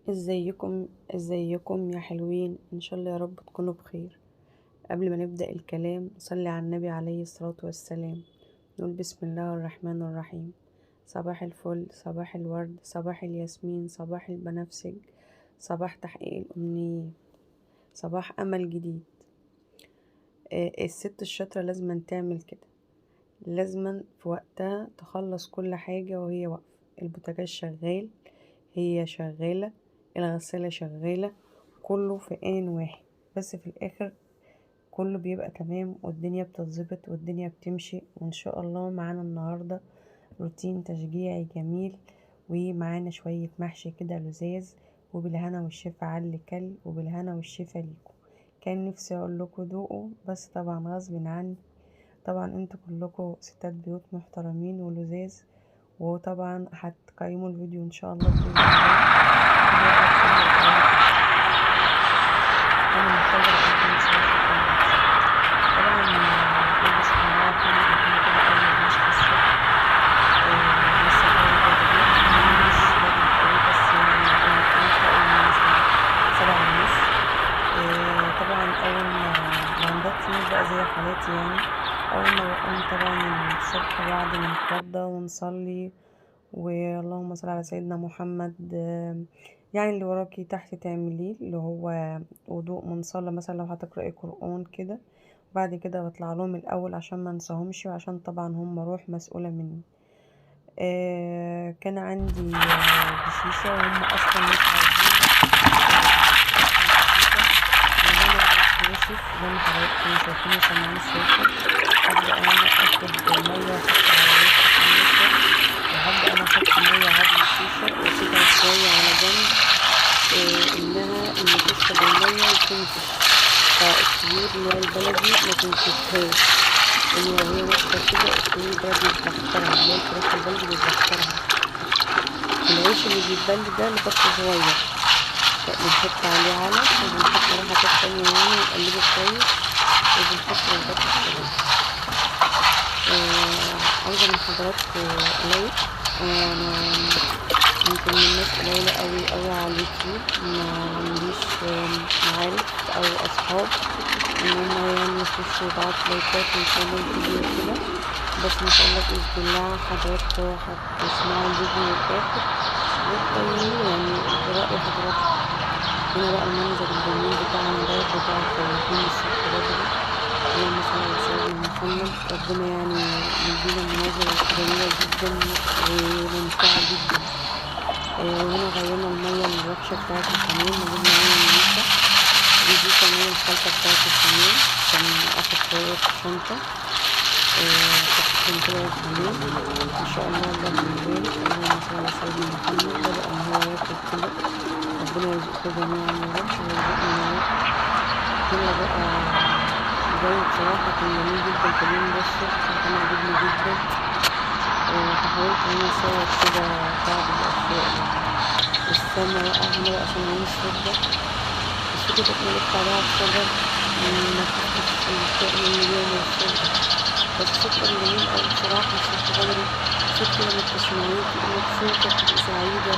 ازيكم ازيكم يا حلوين، ان شاء الله يا رب تكونوا بخير. قبل ما نبدأ الكلام صلي على النبي عليه الصلاة والسلام، نقول بسم الله الرحمن الرحيم. صباح الفل، صباح الورد، صباح الياسمين، صباح البنفسج، صباح تحقيق الأمنيات، صباح أمل جديد. الست الشاطرة لازم تعمل كده، لازم في وقتها تخلص كل حاجة وهي واقفة. البوتاجاز شغال، هي شغالة، الغسالة شغالة، كله في آن واحد، بس في الآخر كله بيبقى تمام والدنيا بتتظبط والدنيا بتمشي. وإن شاء الله معانا النهاردة روتين تشجيعي جميل، ومعانا شوية محشي كده لذاذ، وبالهنا والشفا على اللي كل، وبالهنا والشفا ليكم. كان نفسي اقول لكم ذوقوا، بس طبعا غصب عني. طبعا انتوا كلكم ستات بيوت محترمين ولذاذ، وطبعا هتقيموا الفيديو ان شاء الله باذن الله. انا محتاجه رايكم بصراحه. طبعا بسم الله الرحمن الرحيم كده اول ما نصحى الصبح، لسه الجو بدري، مش بدري قوي، بس يعني مثلا 7:30. طبعا اول ما عندك بقى زي حالاتي، يعني اول ما بقوم طبعا الصبح بعد ما نتوضى ونصلي واللهم صل على سيدنا محمد، يعني اللي وراكي تحت تعمليه اللي هو وضوء من صلى مثلا لو هتقرأي قرآن كده. وبعد كده بطلع لهم الاول عشان ما انساهمش، وعشان طبعا هم روح مسؤولة مني. كان عندي دشيشة وهم اصلا مش عايزين ناشف زي ما حضراتكم شايفين وسامعين صوته. هبدأ انا اخد مية واحط على وش الشيشة، وهبدأ انا احط مية على الشيشة واسيبها شوية على جنب، انها ان تشرب المية وتنفش. فالطيور اللي هي البلدي ما تنفشهاش، لان لو هي ناشفة كده الطيور البلدي بتبخترها، اللي هي الفراخ البلدي بتبخترها. العيش اللي بيتبل ده لبط صغير، بنحط عليه علف وبنحط عليه حاجات تانية يعني، ونقلبه كويس وبنحط البط الصغير. عاوزة من حضراتكم like. انا يمكن من الناس قليلة قوي قوي على اليوتيوب، ما عنديش معارف او اصحاب ان هما يعني يخشوا يبعتوا لايكات ويشيروا الفيديو كده، بس ان شاء الله باذن الله حضراتكم هتسمعوا الفيديو للاخر وتقيموا يعني برأي حضراتكم. هنا بقى المنظر الجميل بتاعنا ده بتاع الفلاحين الصبح بدري، اللهم صل على سيدنا محمد. ربنا يعني يدينا مناظر جميلة جدا وممتعة جدا. وهنا غيرنا المية الوحشة بتاعة الحمام وجبنا مية نضيفة، ودي كمان الخلطة بتاعة الحمام، كان اخد شوية في الشنطة حطيتهم كده للحمام. ان شاء الله اللهم بارك، اللهم صل على سيدنا محمد. بدأ ان هو ياكل كده، ربنا يرزقكم جميعا يا رب ويرزقنا معاكم. هنا بقى الجو بصراحة كان جميل جدا في اليوم ده الصبح، كان عاجبني جدا. فحاولت ان انا اصور كده بعض الاشياء يعني. السما بقى هنا بقى سامعين الصوت ده، الصوت ده كنت بقف عليها على الشجر، ما شفتش الكائن اللي بيعمل الصوت ده، بس الصوت كان جميل اوي بصراحة. الصوت بدري، صوت كده ما بتسمعيه تبقي مبسوطة، بتبقي سعيدة.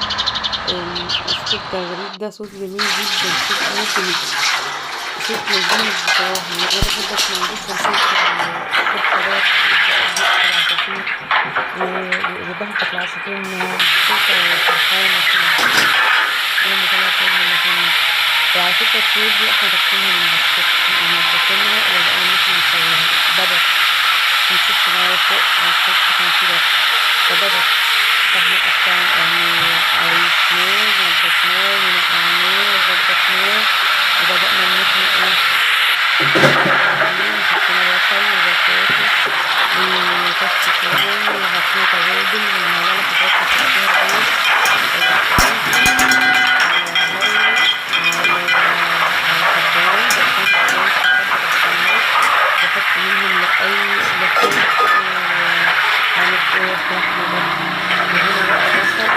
صوت التغريد ده صوت جميل جدا، صوت مبهج، صوت لذيذ بصراحة. أنا بحب أسمع جدا صوت الصبح ده العصافير وبهجة العصافير إنها مبسوطة وفرحانة كده. اللهم صل على سيدنا محمد. وعلى فكرة الطيور دي احنا داخلينها من على السطح، نضفناها وبدأنا إن احنا نسويها. ده بط، نشوف معايا فوق على السطح كان في بط، فده بط، فاحنا قطعنا يعني عيشناه ونضفناه ونقعناه وظبطناه، وبدأنا إن احنا ايه حطينا بصل وبطاطس وفص ثوم وحطينا توابل والمعلقة اللي حضراتكم شفتوها ديت، على حبان بحط منهم لأي لحوم على فراخ لحمة برضه. وهنا بقى بصل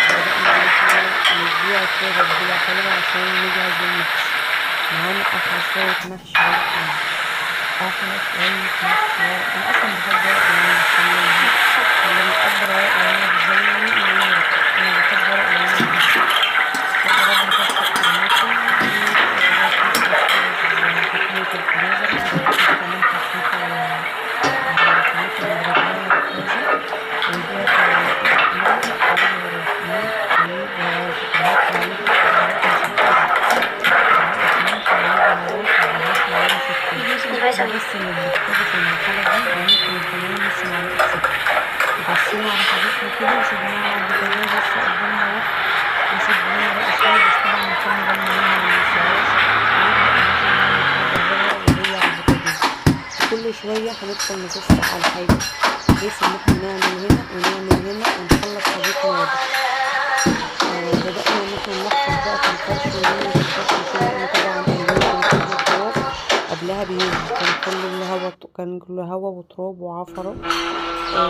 بدأنا إن احنا نديها كده تتبيلة حلوة عشان نجهز المحشي. معانا أحلى شوية محشي ورق عنب، أحلى شوية محشي ورق. أنا أصلا بحب ورق العنب، اللي بيقدر ورق العنب زيي. أنا بحب على البوتاجاز، لسه قدامنا وقت، نسيب بقى شوية، بس طبعا نخلي بالنا منها ما ننساهاش، ونبدأ إن احنا نعمل حاجة غيرها وهي على البوتاجاز. كل شوية هندخل نبص على الحاجة بحيث إن احنا نعمل هنا ونعمل هنا ونخلص حاجتنا بدري. بدأنا إن احنا ننفض بقى في الفرش ونعمل في الفرش كده، لأن طبعا اليوم كان كله تراب قبلها بيوم، كان كله هوا، كان كله هوا وتراب وعفرة،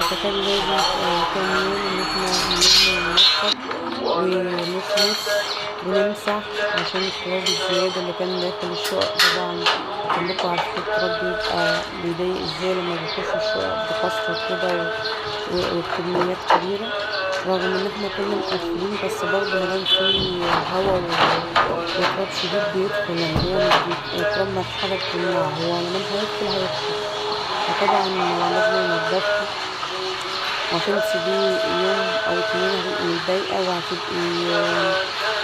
فكان لازم تاني يوم إن احنا نلم وننفض ونكنس ونمسح عشان التراب الزيادة اللي كان داخل الشقق. طبعا كلكم عارفين التراب بيبقى بيضايق ازاي لما بيخش الشقق بكثرة كده وبكميات كبيرة، رغم ان احنا كنا مقفلين، بس برضه مادام في هوا وتراب شديد بيدخل، يعني هو مش التراب ما فيش حاجة بتمنعه، هو مادام هيدخل هيدخل، فطبعا لازم ننضفه. عشان تسيبيه يوم او اتنين هتبقي متضايقة وهتبقي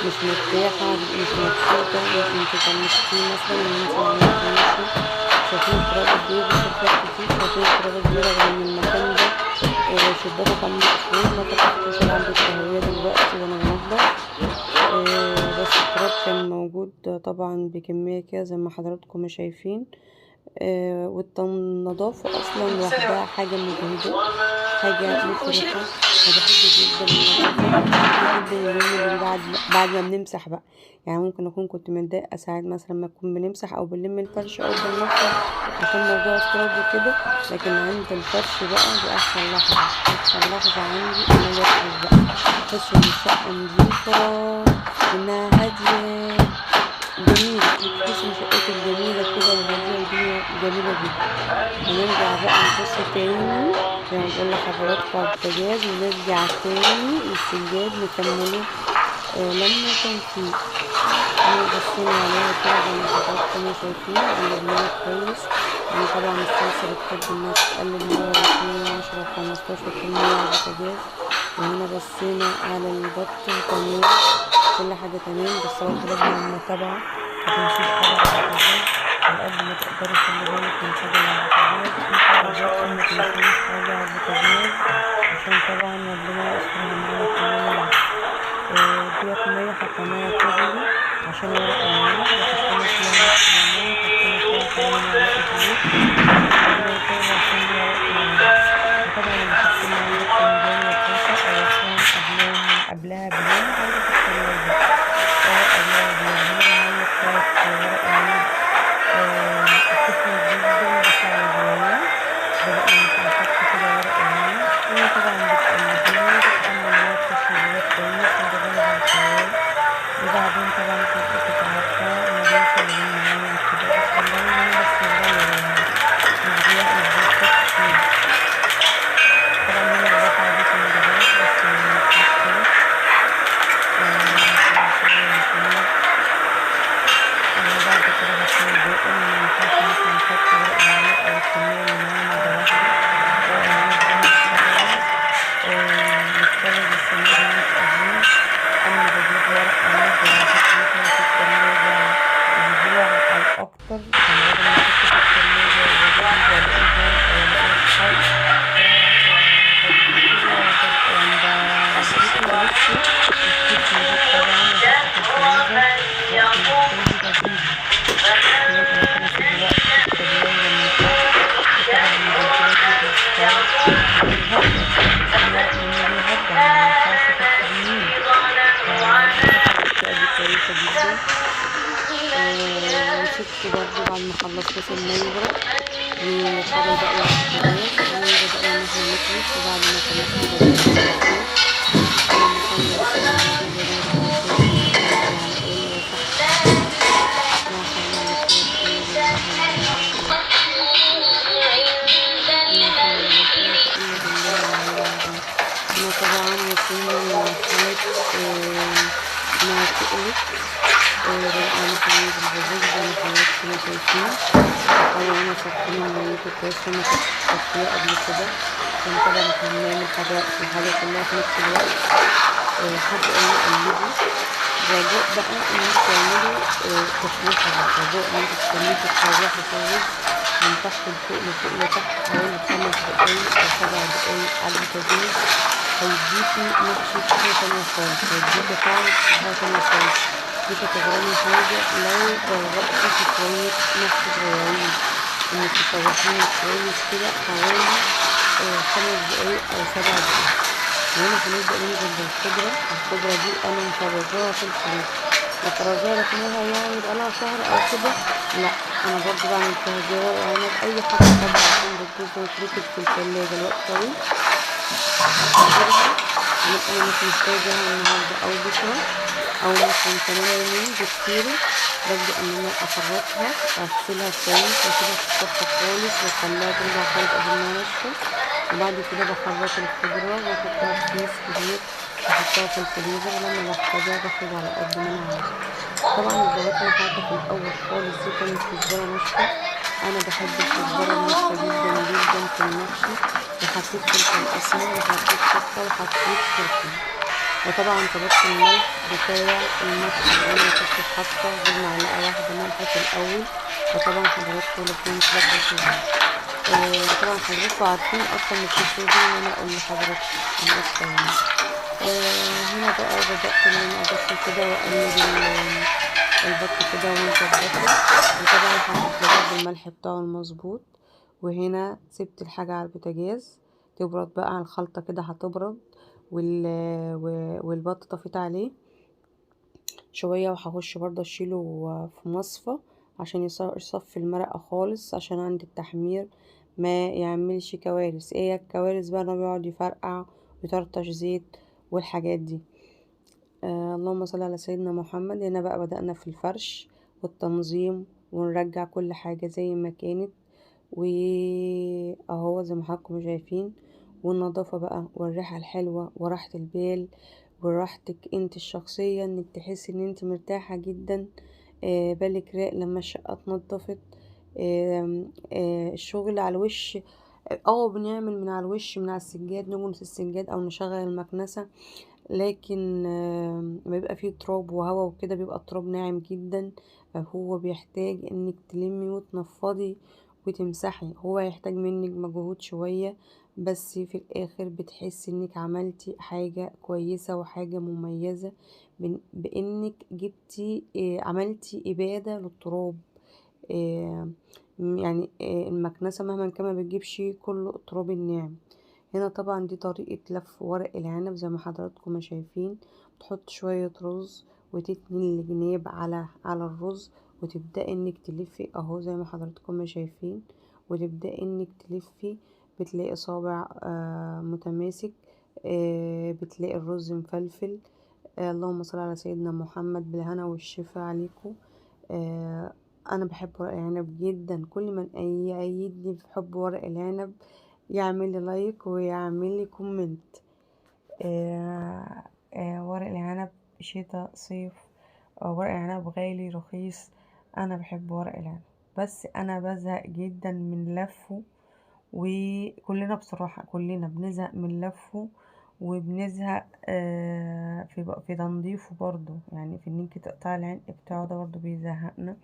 مش مرتاحة، هتبقي مش مبسوطة، انت طنشتيه مثلا ان انت ما عملتيش. شايفين التراب قد ايه؟ بس التراب كتير، شايفين التراب قد ايه رغم ان المكان ده شباكه كان مقفول، ما فتحتوش الا عند التهوية دلوقتي وانا بنضف، بس التراب كان موجود طبعا بكمية كده زي ما حضراتكم ما شايفين. والنظافة أصلا لوحدها حاجة مجهدة، حاجة مفرحة. أنا بحب جدا النظافة، بحب جدا اليوم اللي بعد ما بنمسح بقى، يعني ممكن أكون كنت متضايقة ساعات مثلا ما نكون بنمسح أو بنلم الفرش أو بننظف عشان موضوع التراب وكده، لكن عند الفرش بقى دي أحسن لحظة، أحسن لحظة عندي إن أنا أفرش بقى، أحس إن الشقة نظيفة وإنها هادية جميلة، بتحس إن شقتك جميلة كده وهادية ودنيا جميلة جدا. ونرجع بقى نبص تاني زي ما بقول لحضراتكم على البوتاجاز، ونرجع تاني للسجاد نكمله لما كان فيه. بصينا عليها كده زي ما حضراتكم شايفين، قلبناها كويس، يعني طبعا الصلصة بتحب انها تتقلب مرة واتنين وعشرة وخمستاشر في المية على البوتاجاز. وهنا بصينا على البط تمام، كل حاجة تمام، بس برضه لازم المتابعة، متنسيش حاجة على البوتاجاز على قد ما تقدري، خلي بالك من حاجة على البوتاجاز، ما تنسيش حاجة على البوتاجاز عشان طبعا ربنا يسترها معانا كلنا. ديت مية حطيناها تغلي عشان ورق العنب، وحطينا فيها نص ليمون، وحطينا فيها كمان معلقة زيت تغلي عشان دي ورق العنب. وطبعا اللي حطينا عندك فنجان وكاسة أو قبلها بيوم أو في التلاجة قبلها بيوم. هنا المية بتاعت ورق العنب سخنة جدا بس على الغليان، بدأنا نحط كده ورق العنب، وطبعا بتقلبيه تخلي المية تخش جواه كويس وتغلي الخيال. وبعدين طبعا حضرتك عارفة الموضوع شغالين معانا وكده، بس خلي بالك بس صغير يعني مش بيحط كتير. طبعا هنا الرفعة دي في المجهود بس مش مشكلة. وبعد كده هحط الباقي، ما ينفعش ان احنا نحط ورق العنب او الكمية اللي معانا مرة واحدة، ورق العنب ده متفرج السنة دي مش قديم. أنا بجيب ورق عنب وأحط مثلا في التلاجة أسبوع أو أكتر، يعني بدل ما أحطه في التلاجة وأجيبه وألاقيه بايظ أو ألاقيه اتحرق، يعني بظبطه وألفه وفي نضيف طبعا وأحطه في الفريزر وقت ما أحتاجه بجيبه، لازم أكون أسيبه وقت في التلاجة من تحت. وطبعا البراد بيشتغل بيهبط، الورق منه بيهبط، يعني مينفعش تكتر. فالطريقة دي كويسة جدا. وسبته برضه بعد ما خلصت المية يبرد وفضل بقى على البوتاجاز، وبدأنا إن احنا نكنس. وبعد ما كنسنا بدأنا نكنس، اللهم صل وسلم على وبارك على آله وصحبه. لا حول ولا قوة إلا بالله العلي العظيم. احنا طبعا وصلنا لمرحلة إنها تقلت، بدأنا نحمل الرز زي ما حضراتكم شايفين. طبعا انا صفينا ميته كويس عشان ما كنتش صفيه قبل كده، عشان طبعا احنا بنعمل حاجة الحاجة كلها في نفس الوقت. حد قال لي قلبي، رجاء بقى ان انتوا تعملوا تشويحة بقى، رجاء ان انتوا تستنوا تتشوحوا في الرز من تحت لفوق لفوق لتحت حوالي 5 دقايق او 7 دقايق على البوتاجاز. هيديكي محشي حاجة تانية خالص، هيديكي طعم حاجة تانية خالص. مش هتغرمي حاجة لو جربتي في شوية محشي صغيرين انك تشوحيهم كويس كده حوالي 5 دقايق او 7 دقايق. وهنا هنبدأ ننزل بالخضرة. الخضرة دي انا مفرزاها في الفريزر، مفرزاها ركناها يعني بقالها شهر او كده، لا انا برضو بعمل فيها زي ورق عنب، اي حاجة خضرا عشان بتبوظ وتركب في التلاجة لوقت طويل. انا مش محتاجاها النهارده او بكره او مثلا كمان يومين بكتير. ببدأ ان انا اخرطها، اغسلها كويس واسيبها تتصفى خالص واخليها ترجع خالص قبل ما ناشفة. وبعد كده بخرط الخضرة واحطها في كيس كبير واحطها في الفريزر، ولما بحتاجها باخد على قد ما انا عاوزة. طبعا البواطن حتى في الاول خالص دي كانت كزبرة ناشفة، انا بحب الكزبرة الناشفة جدا جدا في المحشي. وحطيت فلفل اسمر وحطيت شطة وحطيت كركم، وطبعا ظبطت الملح بتاع المحشي لان انا كنت حاطه غير معلقه واحدة ملح في الاول. وطبعا حضراتكم لازم تظبطوا. طبعا حضراتكم عارفين اصلا مش محتاجين ان انا اقول لحضراتكم، انا اسفه يعني. هنا بقى بدات ان انا ابص كده واقلب البط كده ونظبطه، وطبعا حطيت برضه الملح بتاعه المظبوط. وهنا سبت الحاجة على البوتاجاز تبرد بقى على الخلطة كده، هتبرد والبط طفيت عليه شوية، وهخش برضه اشيله في مصفى عشان يصفي المرقه خالص، عشان عند التحمير ما يعملش كوارث. ايه الكوارث بقى؟ انه بيقعد يفرقع ويطرطش زيت والحاجات دي. اللهم صل على سيدنا محمد. هنا بقى بدأنا في الفرش والتنظيم ونرجع كل حاجة زي ما كانت، واهو زي ما حضراتكم شايفين. والنظافة بقى والريحة الحلوة وراحة البال وراحتك انت الشخصية، انك تحسي ان انت مرتاحة جدا، بالك راق لما الشقة اتنضفت. الشغل على الوش، بنعمل من على الوش من على السجاد، نجمس السجاد او نشغل المكنسة، لكن بيبقى فيه تراب وهوا وكده، بيبقى التراب ناعم جدا، فهو بيحتاج انك تلمي وتنفضي وتمسحي، هو هيحتاج منك مجهود شوية، بس في الاخر بتحسي انك عملتي حاجة كويسة وحاجة مميزة بانك عملتي ابادة للتراب. المكنسة مهما كان ما بتجيبش كله التراب الناعم. هنا طبعا دي طريقة لف ورق العنب زي ما حضراتكم ما شايفين، تحط شوية رز وتتني الجناب على الرز، وتبدأي انك تلفي اهو زي ما حضراتكم ما شايفين، وتبدأي انك تلفي، بتلاقي صابع متماسك، بتلاقي الرز مفلفل. اللهم صل على سيدنا محمد، بالهنا والشفا عليكم. انا بحب ورق العنب جدا، كل من يأيدني في حب ورق العنب يعمل لي like ويعمل لي comment. ورق العنب شتاء صيف، ورق العنب غالي رخيص، انا بحب ورق العنب، بس انا بزهق جدا من لفه، وكلنا بصراحة كلنا بنزهق من لفه، وبنزهق في تنظيفه برضو، يعني في انك تقطعي العلق بتاعه ده برضو بيزهقنا،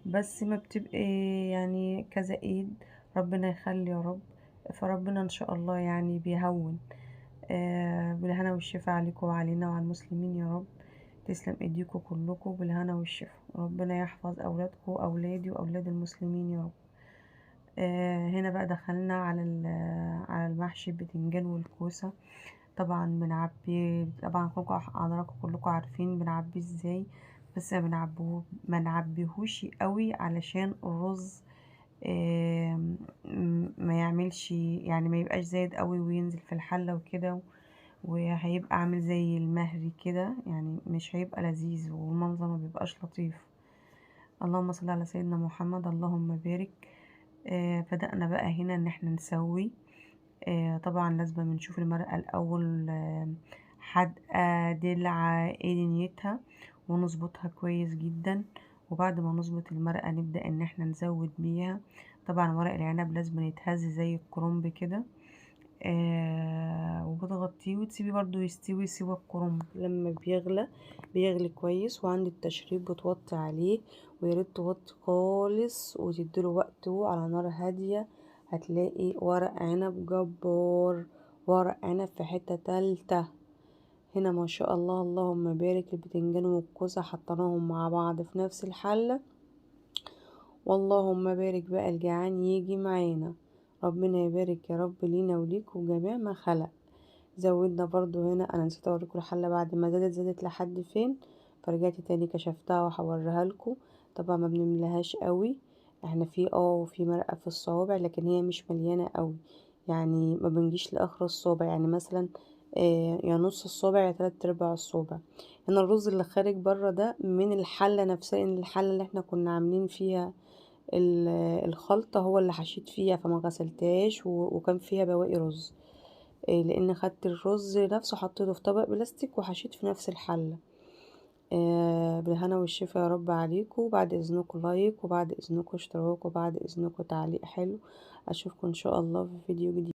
بس ما بتبقي يعني كذا ايد، ربنا يخلي يا رب، فربنا ان شاء الله يعني بيهون. بالهنا والشفا عليكم وعلينا وعلى المسلمين يا رب. تسلم ايديكم كلكم بالهنا والشفا، ربنا يحفظ اولادكم واولادي واولاد المسلمين يا رب. هنا بقى دخلنا على المحشي البتنجان والكوسه. طبعا بنعبي، طبعا كلكم حضراتكم كلكم عارفين بنعبيه ازاي، بس ما نعبيهوش قوي علشان الرز ما يعملش، يعني ما يبقاش زايد قوي وينزل في الحلة وكده، وهيبقى عامل زي المهري كده، يعني مش هيبقى لذيذ والمنظر ما بيبقاش لطيف. اللهم صل على سيدنا محمد، اللهم بارك. بدأنا بقى هنا ان احنا نسوي. طبعا لازم بنشوف المرقة الاول، حدقة دلعة ايه دنيتها، ونظبطها كويس جدا. وبعد ما نظبط المرقة نبدأ ان احنا نزود بيها. طبعا ورق العنب لازم يتهز زي الكرنب كده، وبتغطيه وتسيبيه برضو يستوي سوى الكرنب. لما بيغلى بيغلي كويس، وعند التشريب بتوطي عليه، وياريت توطي خالص وتديله وقته على نار هادية. هتلاقي ورق عنب جبار. ورق عنب في حتة تالتة. هنا ما شاء الله اللهم بارك، البتنجان والكوسة حطيناهم مع بعض في نفس الحلة، واللهم بارك بقى، الجعان يجي معانا. ربنا يبارك يا رب لينا وليك وجميع ما خلق. زودنا برضو هنا، انا نسيت اوريكم الحلة بعد ما زادت لحد فين، فرجعت تاني كشفتها وهوريها لكم. طبعا ما بنملهاش قوي، احنا في مرقة في الصوابع، لكن هي مش مليانة قوي، يعني ما بنجيش لاخر الصابع، يعني مثلا يا نص الصابع يا 3/4 الصابع. هنا الرز اللي خارج بره ده من الحلة نفسها، ان الحلة اللي احنا كنا عاملين فيها الخلطة هو اللي حشيت فيها، فما غسلتهاش وكان فيها بواقي رز، لان خدت الرز نفسه حطيته في طبق بلاستيك وحشيت في نفس الحلة. بالهنا والشفا يا رب عليكم. بعد اذنكم لايك، وبعد اذنكم اشتراك، وبعد اذنكم تعليق حلو. اشوفكم ان شاء الله في فيديو جديد.